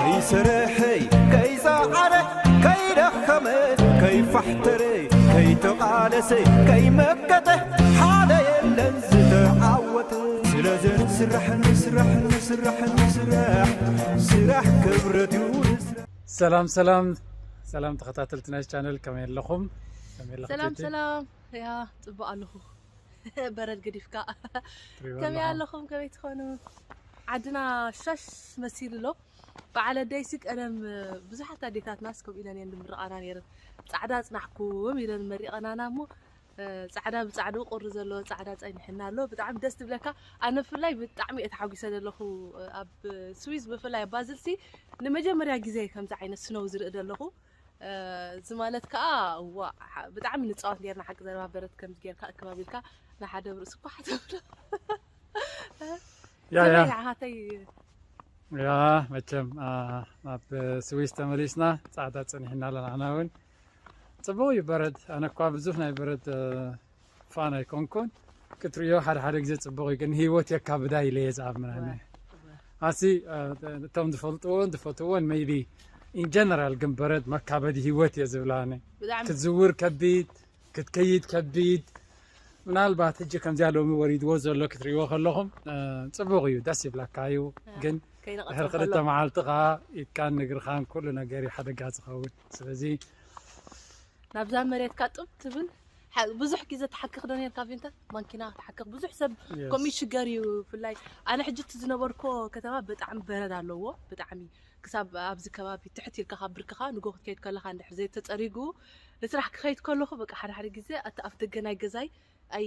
ከይሰርሐ፣ ከይጸዓረ፣ ከይደኸመ፣ ከይፋሕተረ፣ ከይተቓለሰ፣ ከይመከተ፣ ሓደ የለን ዝተዓወተ። ስለዚ ንስራሕ፣ ንስራሕ፣ ንስራሕ፣ ንስራሕ፣ ስራሕ ክብረት እዩ፣ ንስራሕ። ሰላም ሰላም ሰላም፣ ተኸታተልቲ ናይ ቻነል ከመይ ኣለኹም? ከመይ ኣለኹ ሰላም ቴቴ? ሰላም። ያ ጽቡቅ ኣለኹ። በረድ ገዲፍካ። ትሪባ ከመይ ኣለኹ? ኣለኹም? ከመይ ትኾኑ? ዓድና ሻሽ መሲሉ ኣሎ። በዓል ኣደይሲ ቀደም ብዙሓት ኣዴታትናስ ከምኡ ኢለን እየን ዝምርቓና ነይረን። ጻዕዳ ኣጽናሕኩም ኢለን መሪቐናና እሞ፣ እ፣ ጻዕዳ ብጻዕድኡ ቁሪ ዘለዎ ጻዕዳ ጸኒሕና ኣሎ። ብጣዕሚ ደስ ትብለካ። ኣነ ብፍላይ ብጣዕሚ እየ ተሓጒሰ ዘለኹ። ኣብ ስዊዝ ብፍላይ ኣብ ባዝልሲ ንመጀመርያ ግዜ ከምዚ ዓይነት ስኖው ዝርኢ ዘለኹ። እ፣ እዚ ማለት ከኣ እዋ፣ ሓ-፣ ብጣዕሚ ንጻወት ነርና ሓቂ ዘረባ በረድ ከምዚ ጌርካ እክብ ኣቢልካ ንሓደ ብርእሲ እኳ ሓተብሎ። ያ፣ ያ። ከመይ ንዓኻተይ? ያ፣ መቸም፣ ኣ፣ ናብ ስዊስ ተመሊስና፣ ጻዕዳ ጸኒሕና ኣለና ንሕና እውን። ጽቡቕ እዩ በረድ። ኣነ እኳ ብዙሕ ናይ በረድ፣ እ፣ ፋን ኣይኮንኩን። ክትርእዮ ሓደ ሓደ ግዜ ጽቡቕ እዩ፣ ግን ህይወት የካብዳ ኢለ እየ ዝኣምን ኣነ። እወ፣ እወ። ኣሲ፣ እ፣ እቶም ዝፈልጥዎን ዝፈትዎን maybe in general ግን በረድ መካበዲ ህይወት እየ ዝብላ ኣነ። ብጣዕሚ። ክትዝውር ከቢድ፣ ክትከይድ ከቢድ። ምናልባት ሕጂ ከምዚኣ ሎሚ ወሪድዎ ዘሎ ክትርእይዎ ከለኹም፣ እ፣ ጽቡቕ እዩ፣ ደስ ይብለካ እዩ። ያ፣ ግን ከይነቐጸ ድሕሪ ክልተ ከሎ። መዓልቲ ከኣ ኢድካን እግርኻን ኩሉ ነገር እዩ ሓደጋ ዝኸውን። ስለዚ ናብዛ መሬትካ ጡብ ትብል። ሓ-፣ ብዙሕ ግዜ ትሓክኽ ዶ ነርካ ቪንተር? ማንኪና ትሓክኽ። ብዙሕ ሰብ Yes። ከምኡ ይሽገር እዩ። ብፍላይ ኣነ ሕጂ እቲ ዝነበርኮ ከተማ ብጣዕሚ በረድ ኣለዎ። ብጣዕሚ ክሳብ ኣብዚ ከባቢ ትሕት ኢልካ ካብ ብርክኻ ንጎ ክትከይድ ከለኻ እንድሕር ዘይተጸሪጉ ንስራሕ ክኸይድ ከለኹ በቃ ሓደ ሓደ ግዜ ኣቲ ኣፍ ደገ ናይ ገዛይ ኣይ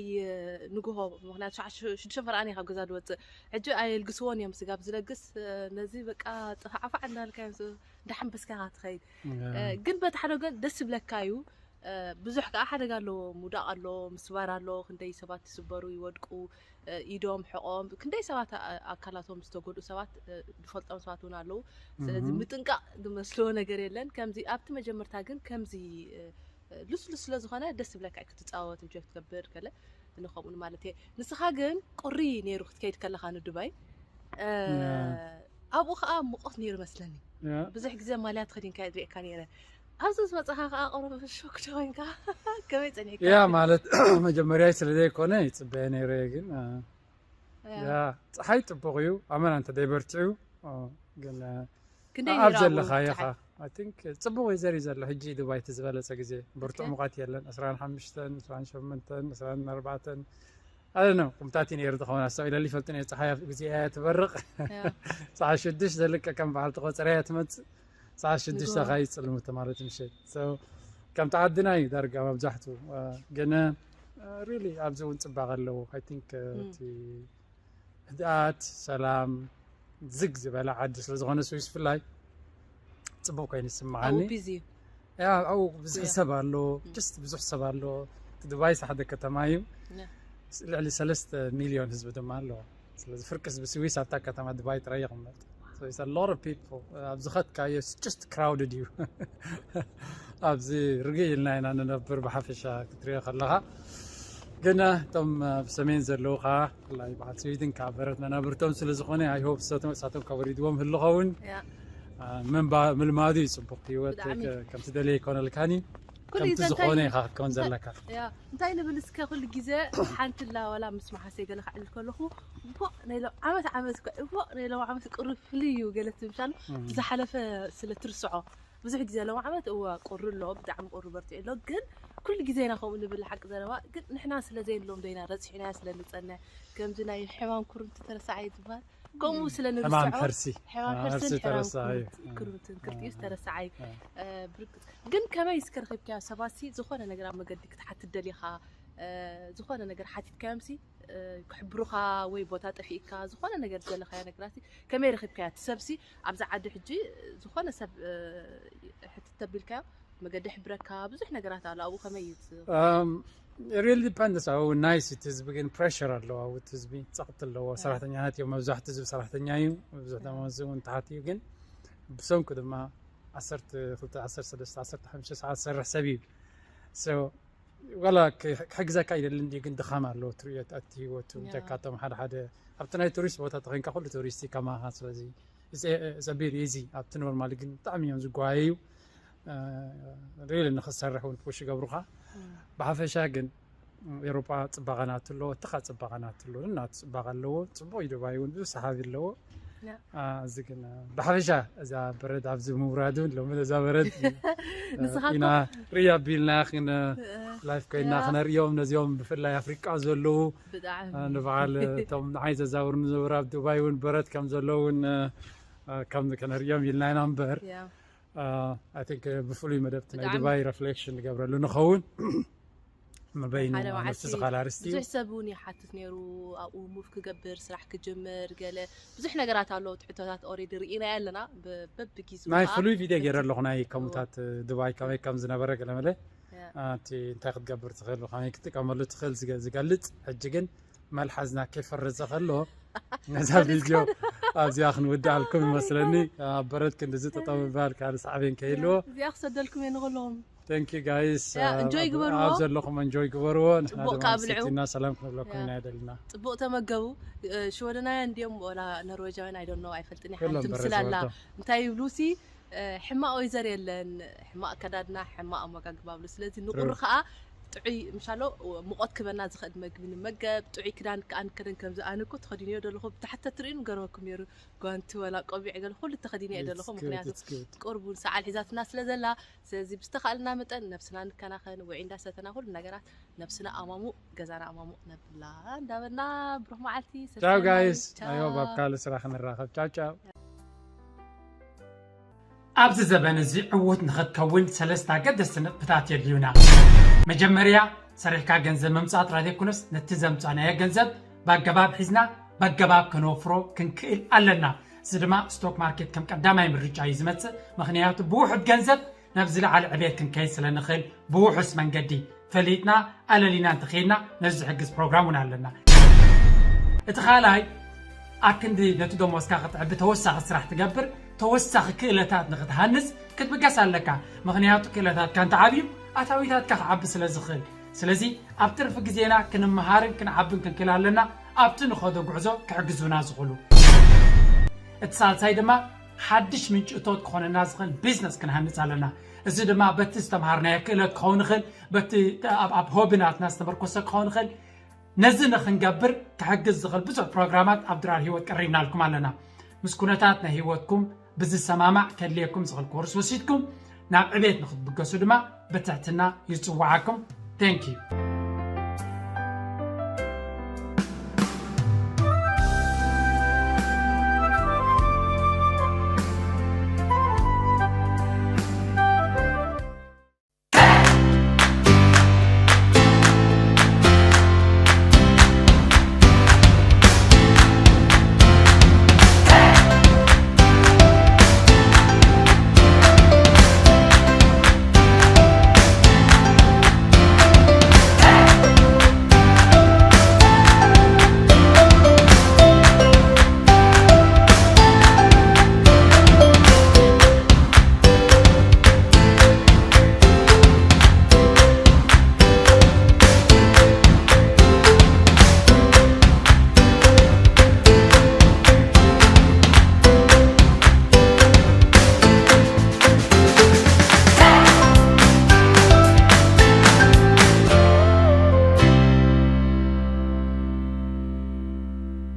ንግሆ ምኽንያቱ ሸዓ-፣ ሽ-፣ ሽዱሽተ ፈርቓን እየ ካብ ገዛ ዝወጽእ። ሕጂ ኣየልግስዎን እዮም ስጋብ ዝለግስ፣ እ፣ ነዚ በቃ ጥፋዕፋዕ እንዳበልካ እዮም ዝ-፣ እንዳሓንበስካ ኢኻ ትኸይድ። ያ። እ፣ ግን በቲ ሓደ ወገን ደስ ይብለካ እዩ። እ፣ ብዙሕ ከኣ ሓደጋ ኣለዎ፣ ምውዳቕ ኣሎ፣ ምስባር ኣሎ፣ ክንደይ ሰባት ይስበሩ፣ ይወድቁ፣ እ፣ ኢዶም፣ ሕቖም፣ ክንደይ ሰባት ኣ-፣ ኣካላቶም ዝተጎድኡ ሰባት፣ እ፣ ዝፈልጦም ሰባት እውን ኣለዉ። ስለዚ ምም። ምጥንቃቕ ዝመስሎ ነገር የለን። ከምዚ ኣብቲ መጀመርታ ግን ከምዚ፣ እ፣ ልስሉስ ስለ ዝኾነ ደስ ይብለካ እዩ ክትጻወት፣ ኢንጆይ ክትገብር ከለ፣ እነ ከምኡ ማለት እየ። ንስኻ ግን ቁሪ ነይሩ ክትከይድ ከለኻ ንዱባይ፣ እ፣ ያ። ኣብኡ ኸኣ ሙቐት ነይሩ መስለኒ። ያ። ብዙሕ ግዜ ማልያ ተኸዲንካ እየ ዝርእየካ ነይረ። ኣብዚ ምስ መጻኻ ኸኣ ቁሩብ ሾክ ዶ ኮይንካ? ከመይ ጸኒሕካ? ያ፣ ማለት መጀመርያ ስለ ዘይኮነ ይጽበየ ነይረ፣ ግን፣ እ፣ ያ። ያ፣ ጸሓይ ጽቡቕ እዩ፣ ኣመና እንተ ደይበርትዑ፣ ኦ፣ ግን፣ እ፣ ክንደይ ኣብ ነይሩ ኣብኡ ዘለኻዮ ጸሓይ? ኻ፣ I think ጽቡቕ እዩ ዘርኢ ዘሎ። ሕጂ ዱባይ እቲ ዝበለጸ ግዜ፣ ብርቱዕ ኦኬ። ሙቐት የለን። ዕስራን ሓሙሽተን፣ ዕስራን ሸሞንተን፣ ዕስራን ኣርባዕተን፣ I don't know፣ ቁምታት እዩ ነይሩ ዝኸውን። ኣስተውዒለሉ ይፈልጥን እየ፣ ጸሓይ ኣብ ግዜ እያ ትበርቕ። ያ። ጸሓይ ሽዱሽተ ዘልቀ ከም በዓል ተቖጸረ እያ ትመጽእ። ጸሓይ ሽዱሽተ ንጎ። ኸኣ ይጽልሙ ተማለቲ ምሸት። So፣ ከምቲ ዓድና እዩ ዳርጋ መብዛሕትኡ። እ፣ ግን፣ እ፣ really ኣብዚ እውን ጽባቐ ኣለዎ። I think፣ እ፣ እም። እቲ ህድኣት፣ ሰላም፣ ዝግ ዝበለ ዓዲ ስለ ዝኾነ ስዊስ ብፍላይ ጽቡቕ ኮይኑ ይስምዓኒ። ኣብኡ ቢዚ እዩ። ያ፣ ኣብኡ ብዙሕ ያ። ሰብ ኣሎ፣ እም። just ብዙሕ ሰብ ኣሎ። እቲ ዱባይስ ሓደ ከተማ እዩ። ያ። ስ-፣ ልዕሊ ሰለስተ ሚልዮን ህዝቢ ድማ ኣለዎ። ስለዚ ፍርቂ ህዝቢ ስዊስ ኣብታ ከተማ ዱባይ ጥራይ ይቕመጥ። So it's a lot of people። ኣብ ዝኸድካዮ it's just crowded እዩ። ኣብዚ ርግእ ኢልና ኢና ንነብር ብሓፈሻ ክትሪኦ ከለኻ። ግን እቶም ኣብ ሰሜን ዘለዉ ኸኣ ብፍላይ በዓል ስዊድን ካብ በረድ መናብርቶም ስለ ዝኾነ I hope እሳቶም፣ እሳቶም ካብ ወሪድዎም ህሉ ኸውን። ያ። አ፣ ምንባ-፣ ምልማዱ እዩ ጽቡቕ። ህይወት ብጣዕሚ። ከ-፣ ከምቲ ደለየ ኣይኮነልካን እዩ። ኩሉ ከምቲ ግዜ ዝኾነ እንታይ ኢኻ ክትከውን ያ። ዘለካ። ያ። እንታይ ንብል እስከ ኩሉ ግዜ ሓንቲ ላ ዋላ ምስ መሓሰይ ገለ ክዕልል ከለኹ፣ እሞ ናይ ሎ-፣ ዓመት ዓመት እኮ፣ እሞ ናይ ሎም ዓመት ቁሩብ ፍልይ እዩ ገለ ትብል ምሻሉ፣ እም። ዝሓለፈ ስለ ትርስዖ። ብዙሕ ግዜ ሎም ዓመት እወ ቁሪ ኣሎ፣ ብጣዕሚ ቁሪ በርቲዑ ኣሎ፣ ግን ኩሉ ግዜ ኢና ከምኡ ንብል ሓቂ ዘረባ፣ ግን ንሕና ስለ ዘይንሎም ዶ ኢና ረጺሕናዮ ስለ ንጸንሕ፣ ከምዚ ናይ ሕማም ኩርምቲ ተረሳዓይ ዝበሃል፣ ከምኡ ስለ ሕማም ንርስዖ፣ ሕርሲ። ሕማም ሕማም ሕርስን ሕርሲ ሕማም ተረሳዓይ። ኩርምቲ-፣ ኩርምትን ክልቲኡ እ፣ ዝተረሳዓይ፣ እ። እ፣ ብርግጽ። ግን ከመይ እስከ ረኺብካዮ? ሰባትሲ ዝኾነ ነገር ኣብ መገዲ ክትሓትት ደሊኻ፣ እ፣ ዝኾነ ነገር ሓቲትካዮምሲ፣ እ፣ ክሕብሩኻ ወይ ቦታ ጠፊእካ፣ ዝኾነ ነገር ዝደለኻዮ ነገራትሲ ከመይ ረኺብካዮ? እቲ ሰብሲ ኣብዚ ዓዲ ሕጂ ዝኾነ ሰብ፣ እ፣ ሕትት ተቢልካዮ መገዲ ይሕብረካ፣ ብዙሕ ነገራት ኣሎ። ኣብኡ ከመይ እዩ እቲ? Um, it really depends። ኣብኡ ናይስ እቲ ህዝቢ ግን ፕሬሸር ኣለዎ። ኣብኡ እቲ ህዝቢ ጸቕጢ ኣለዎ። እ። ሰራሕተኛታት እዮም። መብዛሕትኡ ህዝቢ ሰራሕተኛ እዩ። ብዙሕ እ። ደሞዝ እውን ትሓት እዩ። ግን ብሰንኩ ድማ ዓሰርተ ክልተ፣ ዓሰርተ ሰለስተ፣ ዓሰርተ ሓሙሽተ ሰዓት ዝሰርሕ ሰብ እዩ። So፣ ዋላ ክ-፣ ክሕግዘካ ይደሊ እንድዩ፣ ግን ድኻም ኣለዎ። ትርእዮ እቲ ህይወቱ ያ። ብጀካ እቶም ሓደ ሓደ ኣብቲ ናይ ቱሪስት ቦታ ተኾይንካ ኩሉ ቱሪስት እዩ ከማኻ። ስለዚ it's a bit easy ኣብቲ normally ግን ብጣዕሚ እዮም ዝጓየዩ። ሪሊ ንክትሰርሕ እውን ፑሽ ይገብሩኻ። ብሓፈሻ ግን ኤሮጳ ጽባቐናት ኣለዎ፣ እትኻ ጽባቐናት ኣለዎ፣ እናቱ ጽባቐ ኣለዎ። ጽቡቕ እዩ፣ ዱባይ እውን ብዙሕ ሰሓቢ ኣለዎ። እዚ ግን ብሓፈሻ እዛ በረድ ኣብዚ ምውራዱን ሎሚ እዛ በረድ ኢና ርያ ቢልና ላይፍ ኮይና ክነርእዮም ነዚኦም ብፍላይ ኣፍሪቃ ዘለዉ ንበዓል እቶም ንዓይ ዘዛውሩ ዝነበሩ ኣብ ዱባይ እውን በረድ ከም ዘለዉ እውን ከም ከነርእዮም ኢልና ኢና እምበር ብፍሉይ መደብቲ ናይ ዱባይ ረፍሌክሽን ንገብረሉ ንኸውን። መበይኑ ሓደ መዓልቲ ዝኻል ኣርስቲ ብዙሕ ሰብ እውን ይሓትት ነይሩ። ኣብኡ ሙቭ ክገብር ስራሕ ክጅምር ገለ ብዙሕ ነገራት ኣለዉ። ትሕቶታት ኦሬዲ ርኢናዮ ኣለና። በብጊዙ ናይ ፍሉይ ቪድዮ ገይረ ኣለኹ ናይ ከምኡታት ዱባይ ከመይ ከም ዝነበረ ገለ መለ እቲ እንታይ ክትገብር ትኽእል ብከመይ ክትጥቀመሉ ትኽእል ዝገልፅ። ሕጂ ግን መልሓዝና ከይፈረዘ ከሎ ነዛ ቪድዮ ኣብዚኣ ክንውድኣልኩም ይመስለኒ። ኣብ በረድ ክንድዚ ጠጠው ምባል ካልእ ሳዕቤን ከይህልዎ እዚኣ ክሰደልኩም እየ ንኹሎም። Thank you guys። እንጆይ ግበርዎ። ኣብ ዘለኹም እንጆይ ግበርዎ። ንሕና ጽቡቕ ድማ ካብ ብልዑ። ምስቲና ሰላም ክንብለኩም ኢና ደልና። ጽቡቕ ተመገቡ። ሽወደናውያን እንዲዮም ወላ ኖርዌጃውያን I don't know ኣይፈልጥን እየ። ኩሎም ሓንቲ ምስላ ኣላ። በረዝወርዶ። እንታይ ይብሉ ሲ ሕማቕ ወይዘር የለን፣ ሕማቕ ከዳድና፣ ሕማቕ ኣመጋግባ ብሉ። ስለዚ ንቁሪ ከዓ ጥዑይ ምሻሎ ሙቐት ክበና ዝኽእል መግቢ ንመገብ፣ ጥዑይ ክዳን ከዓ ንከደን። ከምዚ ኣነ እኮ ተኸዲንዮ ዘለኹ ብታሕተ ትርእዩ ንገረኩም ነይሩ። ጓንቲ ወላ ቆቢዕ ገለ ኩሉ ተኸዲነ እየ ዘለኹ። ምክንያቱ ቁርቡን ሰዓል ሒዛትና ስለ ዘላ። ስለዚ ብዝተኻእልና መጠን ነብስና ንከናኸን። ውዒ እንዳሰተና ኩሉ ነገራት ነብስና ኣማሙቕ ገዛና ኣማሙቕ ነብላ እንዳበልና ብሩኽ መዓልቲ። ቻው ሰሰናይ። ጋይስ። ቻው። ኣዮ ኣብ ካልእ ስራሕ ክንራኸብ። ቻው ቻው። ኣብዚ ዘበን እዚ ዕዉት ንኽትከውን ሰለስተ ኣገደስቲ ነጥብታት የድልዩና። መጀመርያ ሰሪሕካ ገንዘብ ምምፃእ ጥራይ ዘይኮነስ ነቲ ዘምፃእናዮ ገንዘብ ብኣገባብ ሒዝና ብኣገባብ ከነወፍሮ ክንክእል ኣለና። እዚ ድማ ስቶክ ማርኬት ከም ቀዳማይ ምርጫ እዩ ዝመፅእ። ምክንያቱ ብውሑድ ገንዘብ ናብ ዝለዓለ ዕቤት ክንከይድ ስለ ንኽእል ብውሑስ መንገዲ ፈሊጥና ኣለሊና እንተኸይድና ነዚ ዝሕግዝ ፕሮግራም እውን ኣለና። እቲ ካልኣይ ኣክንዲ ነቲ ደሞዝካ ክትዕቢ ተወሳኺ ስራሕ ትገብር ተወሳኺ ክእለታት ንክትሃንፅ ክትብገስ ኣለካ። ምክንያቱ ክእለታትካ እንተዓብዩ ኣታዊታትካ ክዓቢ ስለ ዝኽእል። ስለዚ ኣብ ትርፊ ግዜና ክንመሃርን ክንዓብን ክንክእል ኣለና ኣብቲ ንኸዶ ጉዕዞ ክሕግዙና ዝኽእሉ። እቲ ሳልሳይ ድማ ሓድሽ ምንጪ እቶት ክኾነና ዝኽእል ቢዝነስ ክንሃንፅ ኣለና። እዚ ድማ በቲ ዝተምሃርናዮ ክእለት ክኸውን ይኽእል፣ በቲ ኣብ ሆቢ ናትና ዝተመርኮሰ ክኸውን ይኽእል። ነዚ ንክንገብር ክሕግዝ ዝኽእል ብዙሕ ፕሮግራማት ኣብ ድራር ህይወት ቀሪብናልኩም ኣለና። ምስ ኩነታት ናይ ህይወትኩም ብዝሰማማዕ ከድልየኩም ዝኽእል ኮርስ ወሲድኩም ናብ ዕቤት ንክትብገሱ ድማ ብትሕትና ይፅዋዓኩም። Thank you።